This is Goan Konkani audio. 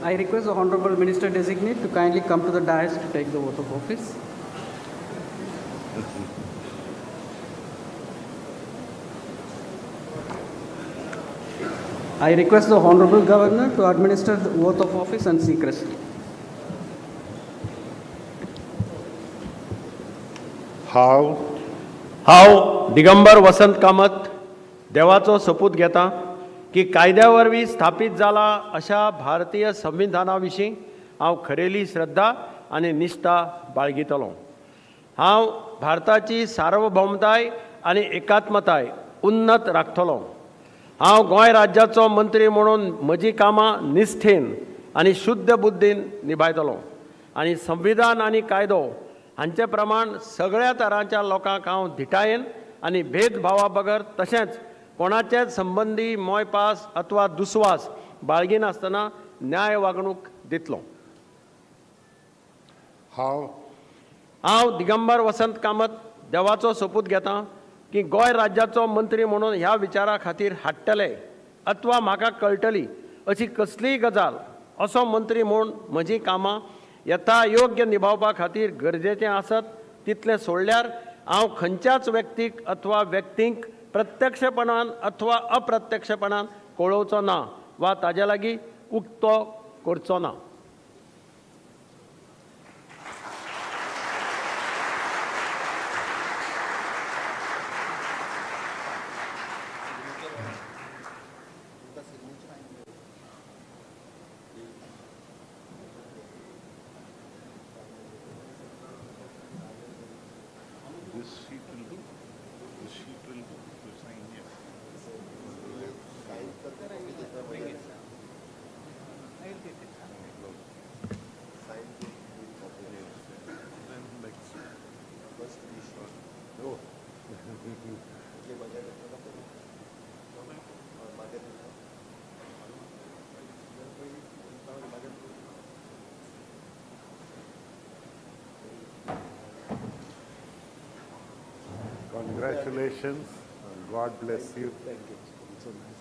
I request the Honorable Minister Designate to kindly come to the dais to take the oath of office. I request the Honorable Governor to administer the oath of office and secrecy. हांव हांव दिगंबर वसंत कामत देवाचो सोपूत घेता की कायद्या वरवीं स्थापीत जाला अशा भारतीय संविधाना विशीं हांव खरेली श्रद्धा आनी निश्ठा बाळगितलो. हांव भारताची सार्वभौमताय आनी एकात्मताय उन्नत राखतलो. हांव गोंय राज्याचो मंत्री म्हणून म्हजी कामां निश्ठेन आनी शुद्ध बुद्दीन निभायतलो आनी संविधान आनी कायदो हांचे प्रमाण सगळ्या तरांच्या लोकांक हांव धिटायेन आनी भेदभावा बगर तशेंच कोणाचेच संबंदी मोयपास अथवा दुस्वास बाळगिनासतना न्याय वागणूक दितलो. हांव हांव दिगंबर वसंत कामत देवाचो सोपूत घेता की गोंय राज्याचो मंत्री म्हणून ह्या विचारा खातीर हाडटले अथवा म्हाका कळटली अशी कसलीय गजाल असो मंत्री म्हूण म्हजी कामां यथा योग्य निभावपा खातीर गरजेचें आसत तितलें सोडल्यार हांव खंयच्याच व्यक्तीक अथवा व्यक्तींक प्रत्यक्षपणान अथवा अप्रत्यक्षपणान कळोवचो ना वा ताजे लागीं उक्तो करचो ना. This sheet will do. This sheet will do. You sign here. Then next. Oh. Congratulations. God bless you. Thank you. It's so nice.